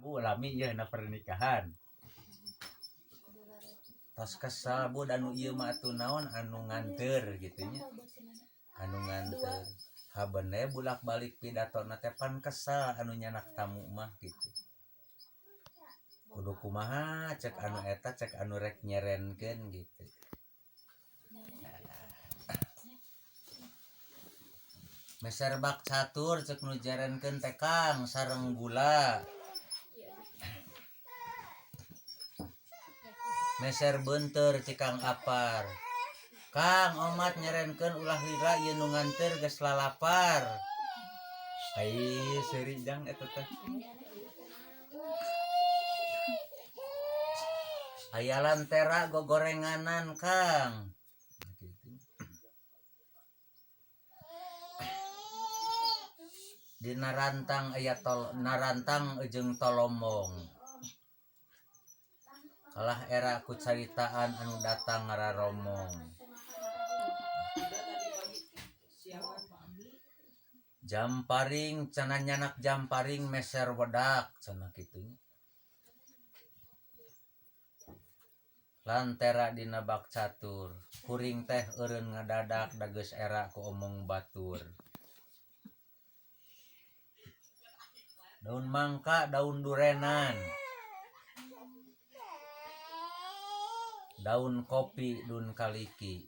Bu lami ieu na pernikahan. Tos kesel bu da nu ieu mah atuh naon anu nganteur kitu nya. Anu nganteur. Haben we bulak-balik pidatona teh pan kesel anu nyanak tamu mah kitu. Kudu kumaha cek anu eta cek anu rek nyerenkeun gitu. Meser bak catur cek nu nyerenkeun teh Kang sareng gula. Meser beunteur cik Kang Apar. Kang omat nyerenkeun ulah lila ieu nu nganteur geus lalapar. Ai seuri jang eta teh. Aya lantera gogorenganan Kang. Dina rantang aya tol narantang jeung tolombong. Kalah era ku caritaan anu datang ngararomong. Jamparing cenah nyanak jamparing meser wedak cenah kitu nya. Lantera dina bak catur, kuring teh eureun ngadadak da geus era ku omong batur. Daun mangka daun durenan. Daun kopi dun kaliki.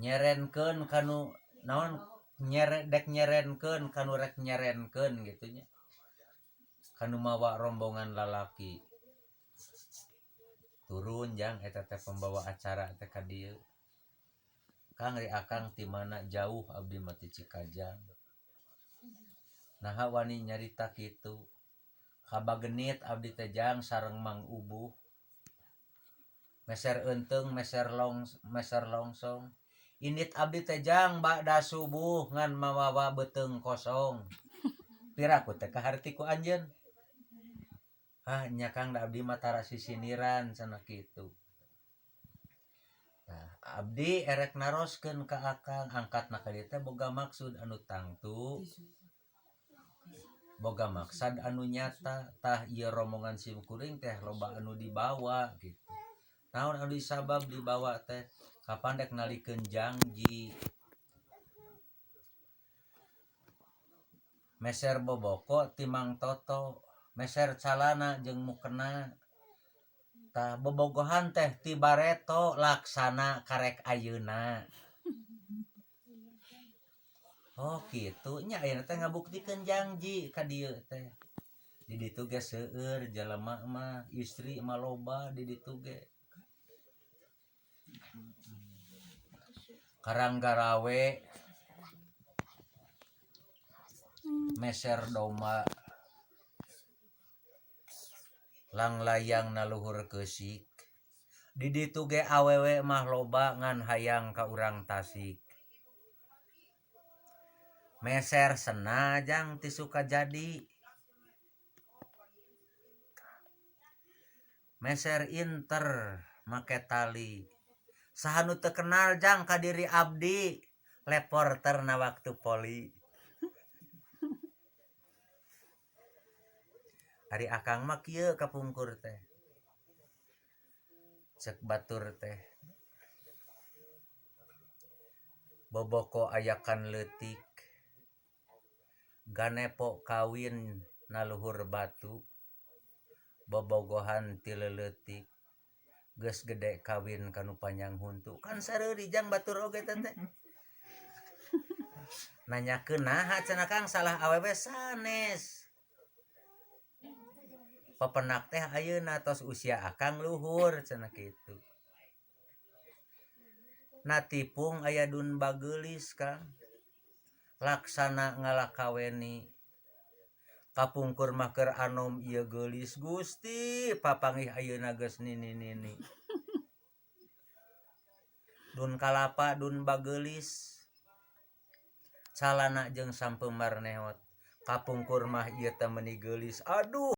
Nyerenkeun kanu naon nyere dek nyerenkeun kanu rek nyerenkeun kitu nya. Kanu mawa rombongan lalaki. Turun jang eta teh pembawa acara teh ka dieu. Kang ri akang ti mana jauh abdi mah ti Cikajang. Naha wani nyarita kitu. Kabagenit abdi teh jang sareng Mang Ubuh. Meser eunteung meser long meser longsong. Indit abdi teh jang ba'da subuh ngan mawawa beuteung kosong. Piraku teh kaharti ku anjeun. Ah nya Kang da abdi mah tara sisindiran cenah kitu. Tah abdi erek naroskeun ka akang angkatna ka dieu teh boga maksud anu tangtu boga maksad anu nyata tah ieu rombongan sim kuring teh loba anu dibawa kitu. Naon anu disabab dibawa teh kapan dek nalikeun jangji. Meser boboko ti Mang Toto, meser calana jeung mukena. Tah bobogohan teh ti bareto laksana karek ayeuna. Oh kitu nya ayeuna teh ngabuktikeun jangji ka dieu teh. Di ditu ge seueur jelema mah, istri mah loba di ditu ge. Karang garawe meser domba langlayang na luhur keusik. Di ditu ge awewe mah loba ngan hayang ka urang Tasik. Meser sena jang ti Sukajadi. Meser inter make tali. Saha nu teu kenal jang ka diri abdi leporter na waktu poli. Ari akang mah kieu kapungkur teh. Cek batur teh. Boboko ayakan leutik. Ganepo kawin na luhur batu. Bobogohan ti leuleutik. Geus gede kawin ka nu panjang huntu. Kan sareuri jang batur oge teh teh. Nanyakeun naha cenah Kang salah awewe sanes. Pepenak teh ayeuna tos usia akang luhur cenah kitu. Natipung aya dun bageulis Kang. Laksana ngalakaweni. Kapungkur mah keur anom ieu geulis Gusti papanggih ayeuna geus nini-nini. Dun kalapa dun bageulis. Calana jeung sampeumar nehot. Kapungkur mah ieu teh meuni geulis. Aduh.